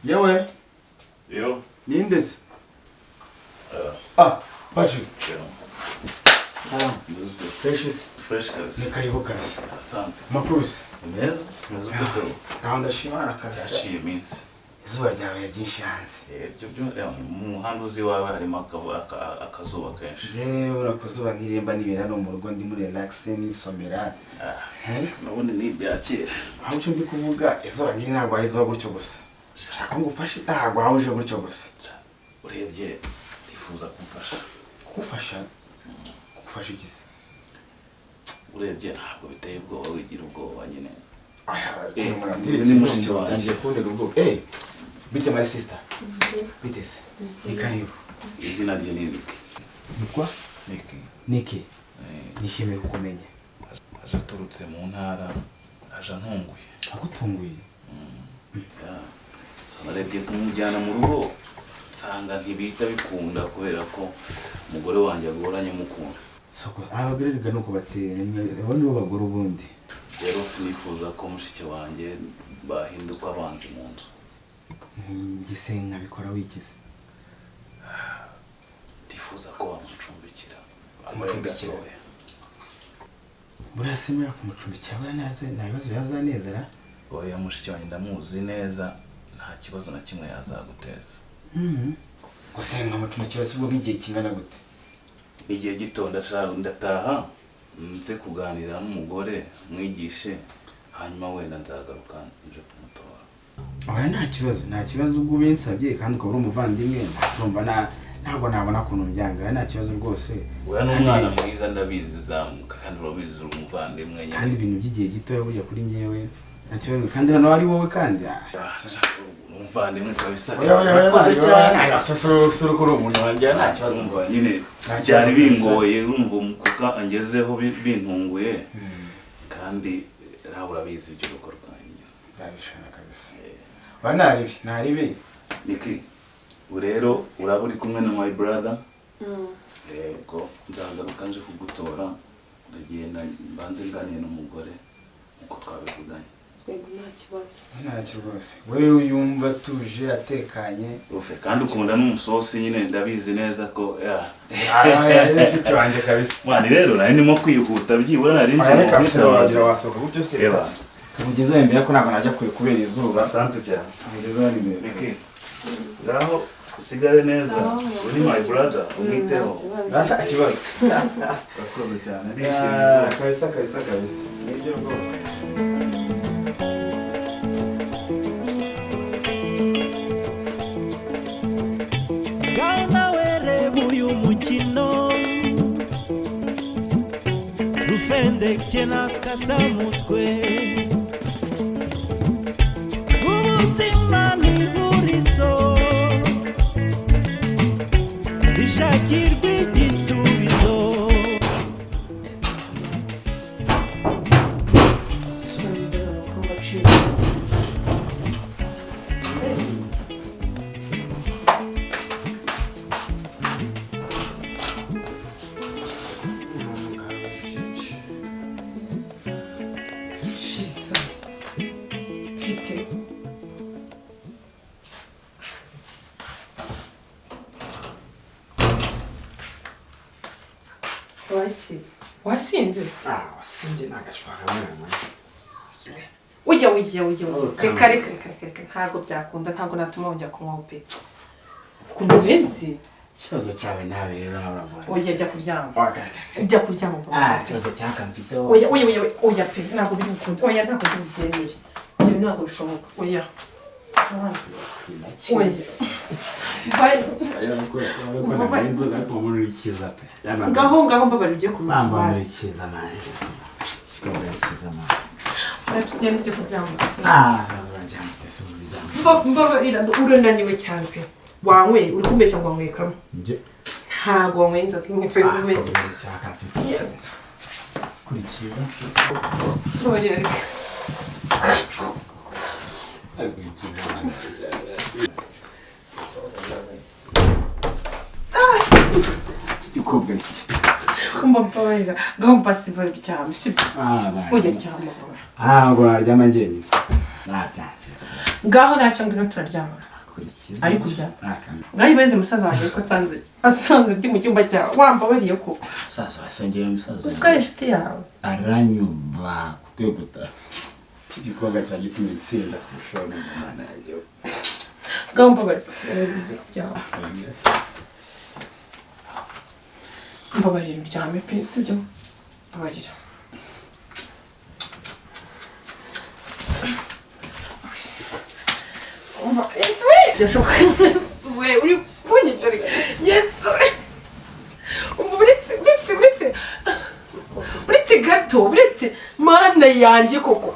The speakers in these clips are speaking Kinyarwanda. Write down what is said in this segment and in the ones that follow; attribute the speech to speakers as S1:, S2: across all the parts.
S1: Yewe.
S2: Yo.
S1: Ninde se? Ah, Patrick. Salam. Fresh.
S2: Fresh kabisa.
S1: Ni karibu kabisa.
S2: Asante.
S1: Makuru se?
S2: Meza, meza ute se?
S1: Gahunda shimana kabisa.
S2: Yaciye iminsi.
S1: Izuba ryabaye ryinshi hanze.
S2: Ibyo byo mu muhanda uzi iwawe harimo akazuba kenshi.
S1: Njyewe urakuzuba nkirimba nibera no mu rugo ndi muri relax nisomera.
S2: Nubundi ni ibya kera.
S1: Aho icyo ndi kuvuga izuba nkiri ntabwo ari izuba gutyo gusa. Shaka ngo ufashe ntabwo aho uje gutyo gusa.
S2: Urebye ndifuza kumfasha.
S1: Kugufasha? Kugufasha iki se?
S2: Urebye ntabwo biteye ubwoba wigira ubwoba nyine.
S1: Ni mushiki wanjye kuntera ubwoba. Bite my sister? Bite se? Ni karibu.
S2: Izina rye ni Niki.
S1: Nitwa?
S2: Niki.
S1: Niki. Nishimiye kukumenya.
S2: Aje aturutse mu ntara, aje antunguye.
S1: Agutunguye?
S2: Narebye kumujyana mu rugo nsanga ntibita bikunda kubera ko umugore wanjye agoranye mukunda.
S1: Soko abagore riga nuko batera, abo nibo bagore ubundi.
S2: Rero sinifuza ko mushiki wanjye bahinduka abanzi mu nzu.
S1: Ngise nkabikora wikize.
S2: Ndifuza ko wamucumbikira.
S1: Kumucumbikira. Buriya se mwe kumucumbikira buriya nta bibazo yazanezera?
S2: Oya mushiki wanjye ndamuzi neza nta kibazo na kimwe yazaguteza.
S1: Gusa nkamucumbikira se ubwo nk'igihe kingana gute?
S2: Igihe gito ndataha nze kuganira n'umugore mwigishe hanyuma wenda nzagaruka nje kumutora.
S1: Oya nta kibazo, nta kibazo ubwo ubinsabye kandi ukaba uri umuvandimwe ntasumba ntabwo nabona ukuntu mbyanga, nta kibazo rwose.
S2: Oya n'umwana mwiza ndabizi zamuka kandi urabizi uri umuvandimwe nyine.
S1: Kandi ibintu by'igihe gito burya kuri njyewe nta kibazo kandi noneho ari wowe kandi
S2: umuvandimwe kabisa.
S1: Urakoze cyane. Sura ko uri umuntu wanjye nta kibazo
S2: nyine byari bingoye urumva umukuka angezeho bintunguye kandi nawe urabizi ibyo urugo rwanjye.
S1: Ndabishana kabisa. Ba naribi naribi.
S2: Niki rero uraba uri kumwe na my brother. Yego nzagaruka nje kugutora ndagenda mbanze nganire n'umugore nkuko twabivuganye.
S3: Yego nta kibazo.
S1: Ntacyo rwose. Wewe yumva tuje atekanye.
S2: Ufe kandi ukunda n'umusosi nyine ndabizi neza ko ya.
S1: Mushiki wanjye kabisa.
S2: Mwana rero nari ndimo kwihuta byibura nari nje.
S1: Reka wagira wasohoka gutyo se. Kamugeza imbere ko ntabwo najya kure kubera izuba.
S2: Asante cyane.
S1: Kamugeza imbere.
S2: Niki. Ngaho usigare neza. Uri my brother umwiteho.
S1: Nta kibazo.
S2: Urakoze cyane. Ndishimye.
S1: Kabisa kabisa kabisa. Nibyo rwose.
S4: Mukino rufendeke n'akasamutwe ubuzima ni buriso rishakirwa igisubizo.
S3: Wasinze?
S1: Wasinze nagashwara mwana.
S3: Ujya ujya ujya. Reka reka reka reka ntabwo byakunda ntabwo natuma wongera kunywa pe. Ukuntu umeze?
S1: Ikibazo cyawe nawe rero urabona.
S3: Oya jya kuryama. Jya kuryama.
S1: Ikibazo cyaka mfite.
S3: Oya oya oya oya pe ntabwo biri bukunde. Oya ntabwo biri bubyemere. Ibyo ntabwo bishoboka. Oya. Oya. Bye. Ngaho ngaho mbabarira ujye kuruhuka.
S1: Mbabarira ikiza mwana. Mbabarira ikiza mwana.
S3: Tugende tujye kuryama.
S1: Mbabarira.
S3: Mbabarira urananiwe cyane pe. Wanyweye uri kumbeshya ngo wanyweye kamwe. Ntabwo wanyweye inzoga imwe pe.
S1: Kurikiza.
S3: Mbabarira.
S1: Igikobwa iki?
S3: Mbabarira. Ngaho mbasiva ryama sibyo? Oya ryama.
S1: Ngo naryama njyenyine. Nabyanze.
S3: Ngaho ntacyo ngwino turaryama. Ariko uryama. Ngaho ibeze musaza wanjye ko asanze ndi mu cyumba cyawe wambabariye koko.
S1: Musaza wasongeye musaza.
S3: Usiko ari inshuti yawe.
S1: Aranyuba ku rwego uta. Igikorwa cya gitumye nsinda kurushaho n'Imana yanjye.
S3: Ngaho mbabarira. Uryama. Mbabarira uryame pe, sibyo? Mbabarira. Yesu we, uri kunyicarika. Yesu we. Umva uretse uretse gato, uretse mana yanjye koko.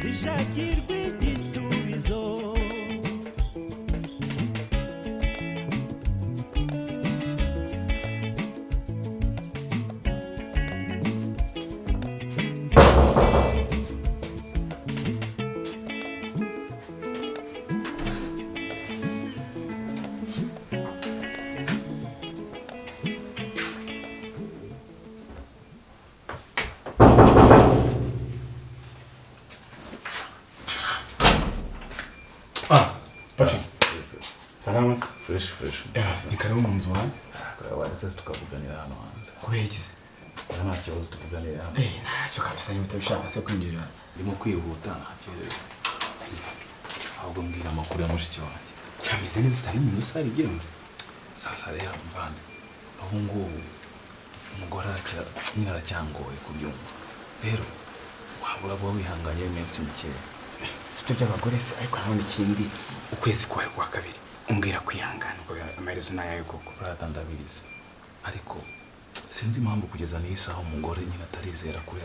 S4: Ishakirwa igisubizo.
S1: Salama.
S2: Fresh fresh.
S1: Ni karibu mu nzu wawe.
S2: Wese tukavuganira hano hanze.
S1: Kubera iki se?
S2: Nta kibazo tukuganira hano.
S1: Ntacyo kabisa niba utabishaka se kwinjira.
S2: Ndimo kwihuta ntakerewe. Ahubwo mbwira amakuru ya mushiki wanjye.
S1: Cyameze neza cyane mu nzu igira ngo.
S2: Sasa rero mvande. Ubu ngubu umugore nyine aracyangoye kubyumva. Rero wabura vuba wihanganye iminsi mikeya.
S1: Sibyo by'abagore se, ariko nanone ikindi ukwezi kwawe kwa kabiri umbwira kwihangana ubwo amaherezo ni ayawe koko.
S2: Brother ndabizi. Ariko sinzi impamvu kugeza n'iyi saha umugore nyine atarizera kuri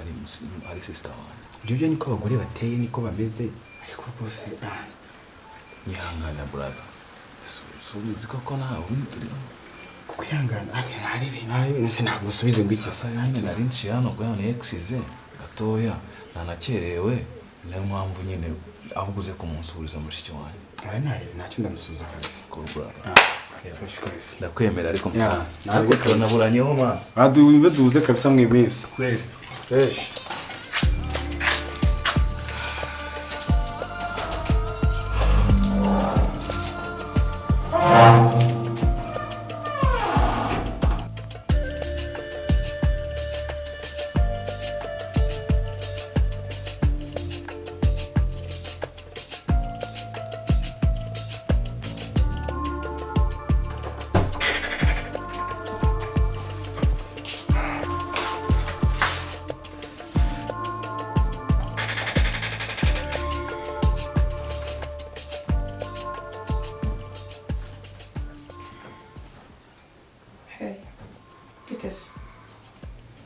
S2: ari sister wanjye.
S1: Ibyo byo niko abagore bateye niko bameze, ariko rwose
S2: nyihangana brother. Subizi koko nawe unzira.
S1: Kukwihangana ntarebe nse ntabwo usubize ngo iki.
S2: Sasa nyine nari nciye hano bwa ni exize gatoya nanakerewe, niyo mpamvu nyine ahubwo uze kumunsubiriza mushiki wanjye.
S1: Aba ntarebe ntacyo ndamusubiza kabisa.
S2: Ko brother.
S1: Fresh kabisa.
S2: Ndakwemera ariko musaza.
S1: Ntabwo
S2: turanaburanyeho man.
S1: Baduze kabisa mwe minsi.
S2: Kweli.
S1: Fresh.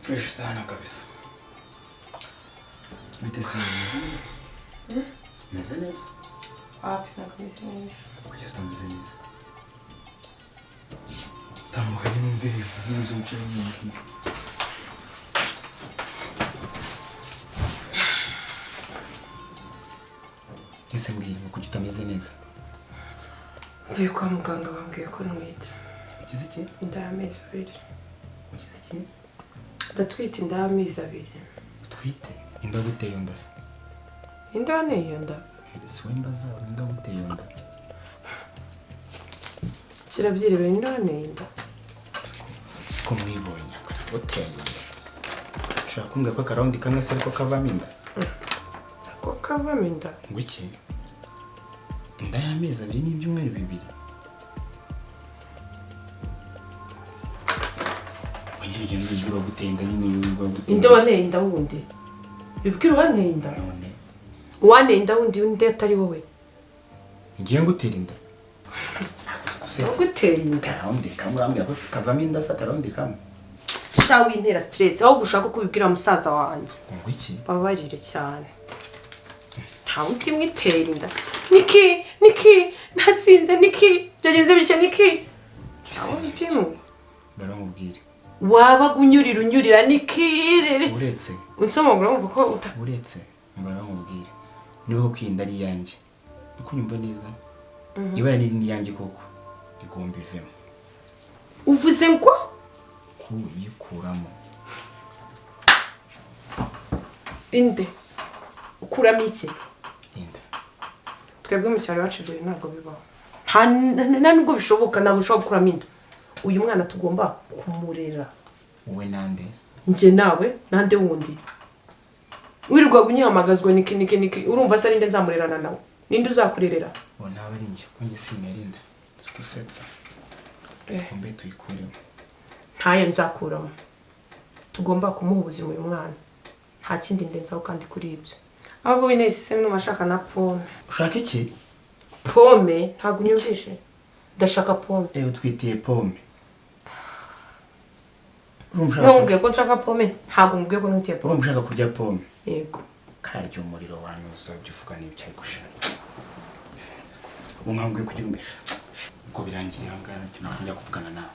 S1: Fresh sana kabisa. Bite se meze neza? Meze neza?
S3: Wapi ntabwo meze neza.
S1: Kuki utameze neza? Tambuka nimbe nzu mcheni. Ese mbwira kuki utameze neza?
S3: Mvuye kwa muganga bambwiye ko ntwite.
S1: Ukize iki?
S3: Inda y'amezi abiri.
S1: Ukize iki?
S3: Ndatwite inda y'amezi abiri.
S1: Utwite? Inda guteye inda se?
S3: Inda yanteye iyo nda?
S1: Si wowe mbaza, inda guteye iyo nda?
S3: Kirabyirebera inda yanteye inda.
S1: Siko mwibonye. Uteye inda. Ushaka kumbwira ko akarawundi kamwe se ariko kavamo inda?
S3: Ko kavamo inda?
S1: Ngo iki? Inda y'amezi abiri n'ibyumweru bibiri.
S3: Inde wanteye inda wundi? Bibwira uwanteye inda? Uwanteye inda wundi undi atari wowe.
S1: Ngiye ngutera inda. Gutera
S3: inda.
S1: Karawundi kamwe ambwira ko kavamo inda se karawundi kamwe.
S3: Sha wintera stress aho gushaka kubibwira musaza wanjye.
S1: Ngo iki?
S3: Babarire cyane. Nta wundi mwitera inda. Niki, Niki, nasinze Niki. Byagenze bitya Niki. Nta wundi mwe.
S1: Baramubwira.
S3: Waba gunyurira unyurira Niki.
S1: Uretse.
S3: Unsoma ngo urumva ko uta.
S1: Uretse baramubwira. Niba ko inda ari yanjye. Uko nyumva neza. Iba ari ni yanjye koko. Igomba ivemo.
S3: Uvuze ngo
S1: kuyikuramo.
S3: Inde. Ukuramo iki?
S1: Inda.
S3: Twebwe mu cyaro iwacu ibyo ntabwo bibaho. Nta nubwo bishoboka, ntabwo ushobora gukuramo inda. Uyu mwana tugomba kumurera.
S1: Wowe nande?
S3: Njye nawe nande wundi. Wirirwa unyihamagazwa niki niki niki, urumva se ninde nzamurerana nawe? Ninde uzakurerera?
S1: Bo nawe ari njye, ko njye sinerinda. Gusetsa. Kumbe tuyikuremo.
S3: Ntayo nzakuramo. Tugomba kumuha ubuzima uyu mwana. Nta kindi ndenzaho kandi kuri ibyo. Ahubwo winese n'umashaka na pome.
S1: Ushaka iki?
S3: Pome, ntabwo unyumvishe. Ndashaka pome.
S1: Utwitiye pome.
S3: Urumva ko nshaka pome, ntabwo mubwiye ko ntutiye pome.
S1: Urumva ushaka kurya pome?
S3: Yego.
S1: Karya umuriro wanuza byuvuga n'ibyo gushaka. Unkambwe kugira umbesha. Uko birangiye ahangaha ntabwo kuvugana nawe.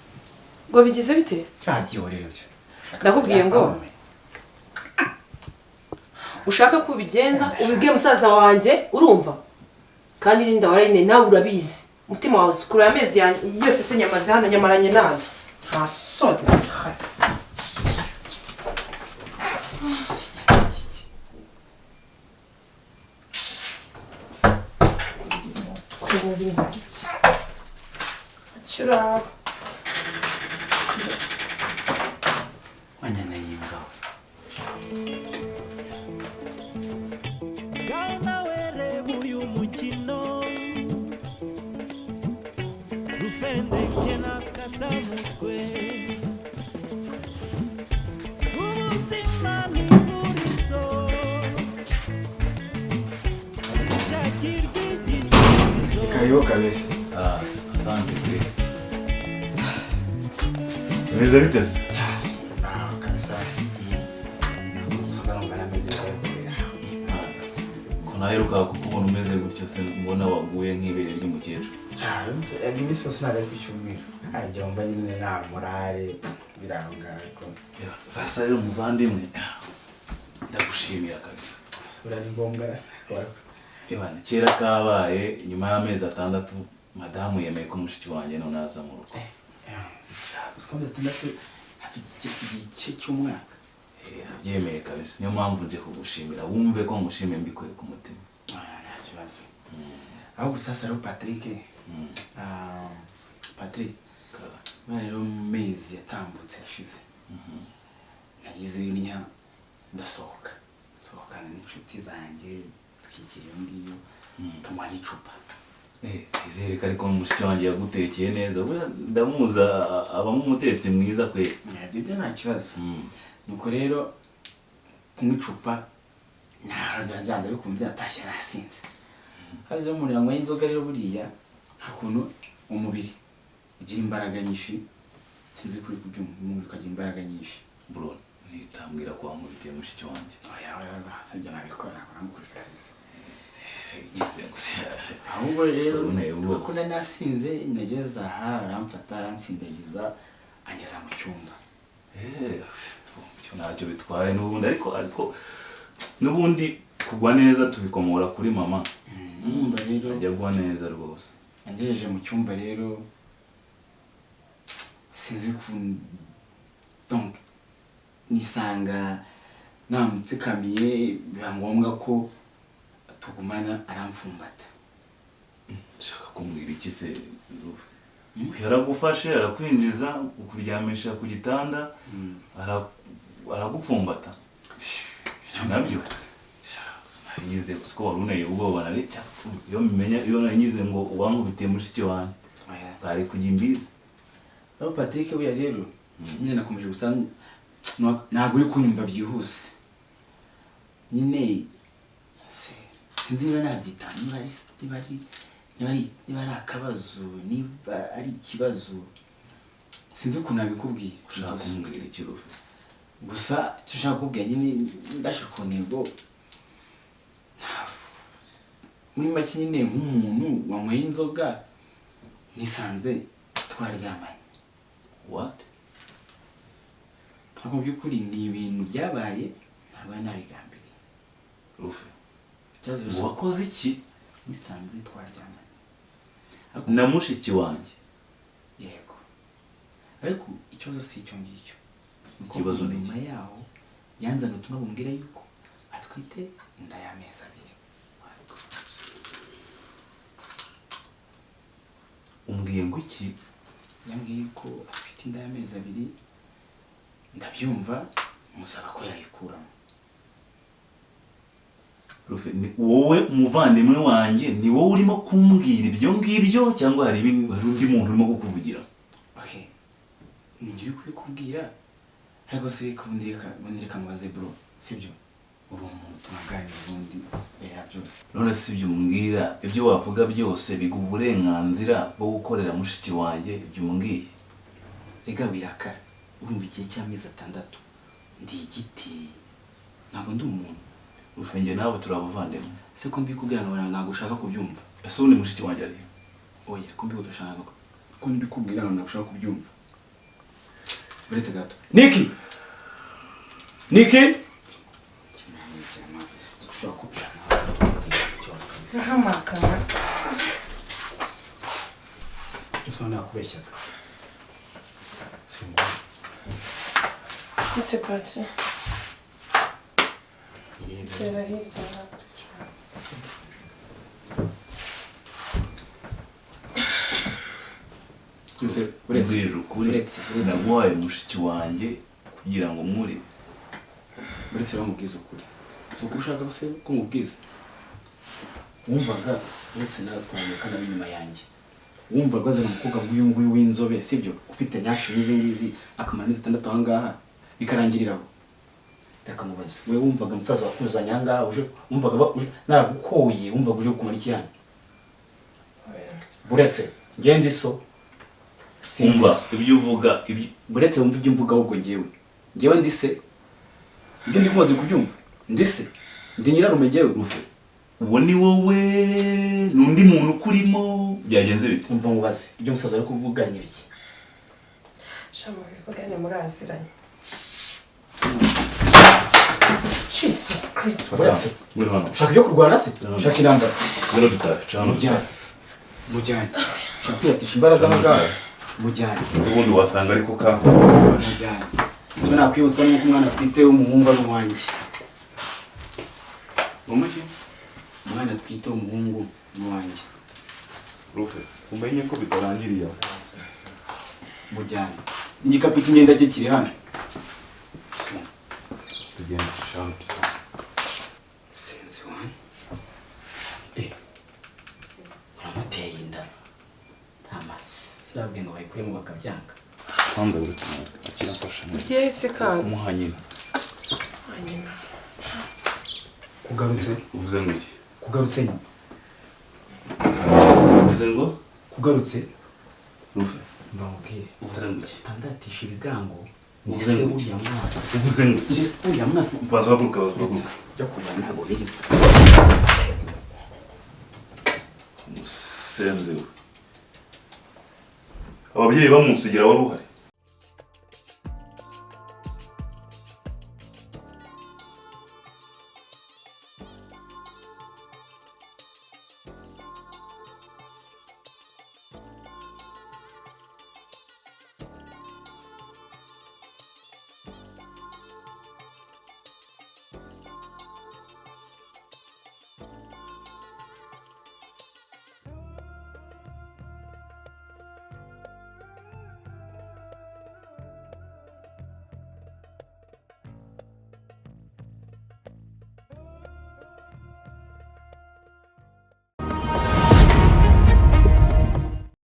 S3: Ngo bigize bite?
S1: Cyabyihorere byo.
S3: Ndakubwiye ngo ushaka kubigenza ubibwiye musaza wanjye, urumva? Kandi ninda warayine nawe urabizi. Umutima wawe usukura amezi yanjye yose se nyamaze hano nyamaranye nande. Nta soni. Akira.
S1: Wanyana y'imbwa.
S4: Gauna were uyu mukino Rufende jena kasamutwe Ubuzima ni burizo Shakirwa igisubizo.
S1: Karibu kabisa.
S2: Asante pe. Umeze bite se?
S1: Kabisa.
S2: Ko naheruka kukubona umeze gutyo se mbona waguye nk'ibere ry'umukecuru.
S1: Cyane, iminsi yose ntabwo ari ku cyumweru. Hajya wumva nyine nta morale biranga ariko.
S2: Sasa rero muvandimwe ndagushimira kabisa.
S1: Buriya ni ngombwa.
S2: Ebana kera kabaye nyuma y'amezi 6 madamu yemeye ko mushiki wanjye none aza mu rugo.
S1: Uziko amezi 6 hafi igice cy'umwaka.
S2: Yabyemeye kabisa. Niyo mpamvu nje kugushimira. Wumve ko ngushimiye mbikuye ku mutima.
S1: Nta kibazo. Ahubwo sasa rero Patrick. Patrick. Bari rero mu mezi yatambutse yashize. Nagize niya ndasohoka. Sohokana n'inshuti zanjye twigira iyo ngiyo tunywa n'icupa.
S2: Izereka ariko mushiki wanjye yagutekeye neza. Buriya ndamuza abamo umutetsi mwiza kwe.
S1: Ibyo byo nta kibazo. Nuko rero kunywa icupa nta bikunze natashye nasinze. Haje umuryango w'inzoga rero buriya nta kuntu umubiri ugira imbaraga nyinshi. Sinzi kuri kubyumva umubiri ukagira imbaraga nyinshi.
S2: Bro, nitambwira ko wankubitiye mushiki wanjye.
S1: Oya oya, sinjya nabikora nangukubise kabisa. Ahubwo rero kuko nasinze nageze aha aramfata aransindagiza angeza mu cyumba.
S2: Icyo ntacyo bitwaye n'ubundi ariko n'ubundi kugwa neza tubikomora kuri mama.
S1: Numva rero
S2: ajya gwa neza rwose.
S1: Angejeje mu cyumba rero sinzi ku donc nisanga namutsikamiye biba ngombwa ko tugumana aramfumbata.
S2: Shaka kumbwira iki se? Yaragufashe arakwinjiza ukuryamisha ku gitanda aragupfumbata. Nabyo nyize kuko wari uneye ubwoba nari iyo mimenya iyo nyize ngo uwankubitiye mushiki wanjye bwari kujya imbizi.
S1: Aho Patrick buriya rero nyine nakomeje gusa ntabwo uri kunyumva byihuse. Nyine sinzi niba nabyita niba ari akabazo niba ari ikibazo Sinzi ukuntu nabikubwiye.
S2: Ushaka kumbwira iki Rufe?
S1: Gusa icyo ushaka kukubwira nyine ndashaka ku ntego. Muri make nyine nk'umuntu wanyweye inzoga nisanze twaryamanye.
S2: What?
S1: Ariko mu by'ukuri ni ibintu byabaye ntabwo nari nabigambiriye.
S2: Rufe,
S1: Ikibazo
S2: wakoze iki?
S1: Nisanze twaryamanye.
S2: Na mushiki wanjye.
S1: Yego. Ariko ikibazo si icyo ngicyo.
S2: Ikibazo ni iki?
S1: Nyuma yaho yanzanye ubutumwa bumbwira yuko atwite inda y'amezi 2.
S2: Umbwiye ngo iki?
S1: Yambwiye ko atwite inda y'amezi 2, ndabyumva musaba ko yayikuramo.
S2: Rufe, ni wowe muvandimwe wanjye, ni wowe urimo kumbwira ibyo ngibyo cyangwa hari undi muntu urimo kukuvugira?
S1: Okay. Ni njye uri kubikubwira, ariko se kubundireka mubaze bro, sibyo? Uri umuntu tunaganira ubundi mbere ya byose.
S2: None si ibyo umbwira, ibyo wavuga byose biguha uburenganzira bwo gukorera mushiki wanjye ibyo umbwiye?
S1: Rega wirakara, urumva igihe cy'amezi 6 ndi igiti, ntabwo ndi umuntu.
S2: Rufe, njye nawe turi abavandimwe.
S1: Se ko mbikubwira ngo ntabwo ushaka kubyumva?
S2: Ese ubundi mushiki wanjye ari he?
S1: Oya, ko mbikubwira ko mbikubwira ngo ntabwo ushaka kubyumva. Uretse gato. Niki! Niki!
S3: Nahamagara.
S1: Ese nakubeshyaga. Simba.
S3: Gute Patri? Tera hirya.
S2: Uretse naguhaye mushiki wanjye kugira ngo mwurire.
S1: Uretse bamubwiza ukuri. Si uko ushaka se ko mubwiza? Wumvaga uretse nawe twaboneka nabi nyuma yanjye. Wumvaga azana umukobwa nk'uyu nguyu w'inzobe, sibyo? Ufite nyashi n'izi ngizi akamara amezi 6 aha ngaha bikarangirira aho. Reka mubaze. Wewe wumvaga musaza wakuzanye aha ngaha uje wumvaga naragukoye, wumvaga uje kumara iki hano? Buretse ngende iso.
S2: Umva ibyo uvuga ibyo
S1: buretse wumva ibyo mvuga ahubwo ngewe. Ngewe ndi se. Ibyo ndi kumaze kubyumva. Ndi se. Ndi nyirarume ngewe.
S2: Rufe, uwo ni wowe n'undi muntu ukurimo byagenze bite?
S1: Umva mubaze ibyo musaza ari kuvuga ni biki?
S3: Shama bivugane muraziranye. Jesus Christ.
S1: Buretse ushaka ibyo kurwana se? Ushaka intambara?
S2: Ngwino dutahe. Cano.
S1: Mujyane. Ushaka kwihatisha imbaraga ngaha? Mujyane.
S2: Ubundi wasanga ariko ka.
S1: Mujyane. Icyo nakwibutsa ni uko umwana atwite w'umuhungu ari uwanjye.
S2: Umuki?
S1: Umwana atwite w'umuhungu ni uwanjye.
S2: Rufe, umenye ko bitarangiriye aho.
S1: Mujyane. Igikapu cy'imyenda cye kiri hano.
S2: Tugende shano.
S1: Sinzi wani. Uramuteye inda. Tamasi. Sinabwiye ngo bayikuremo bakabyanga.
S2: Kwanza uretse akira mfasha.
S3: Byese kandi.
S2: Kumuha nyina.
S3: Nyina.
S1: Kugarutse.
S2: Uvuze ngo iki?
S1: Kugarutse nyina.
S2: Uvuze ngo?
S1: Kugarutse.
S2: Rufe.
S1: Mbamubwire.
S2: Uvuze ngo iki?
S1: Tandatisha ibigango.
S2: Uvuze ngo iki? Uvuze ngo iki?
S1: Uriya mwana.
S2: Bazaguruka bazaguruka.
S1: Byo kurwana ntabwo biri.
S2: Musenze we. Ababyeyi bamunsigira wari uhari.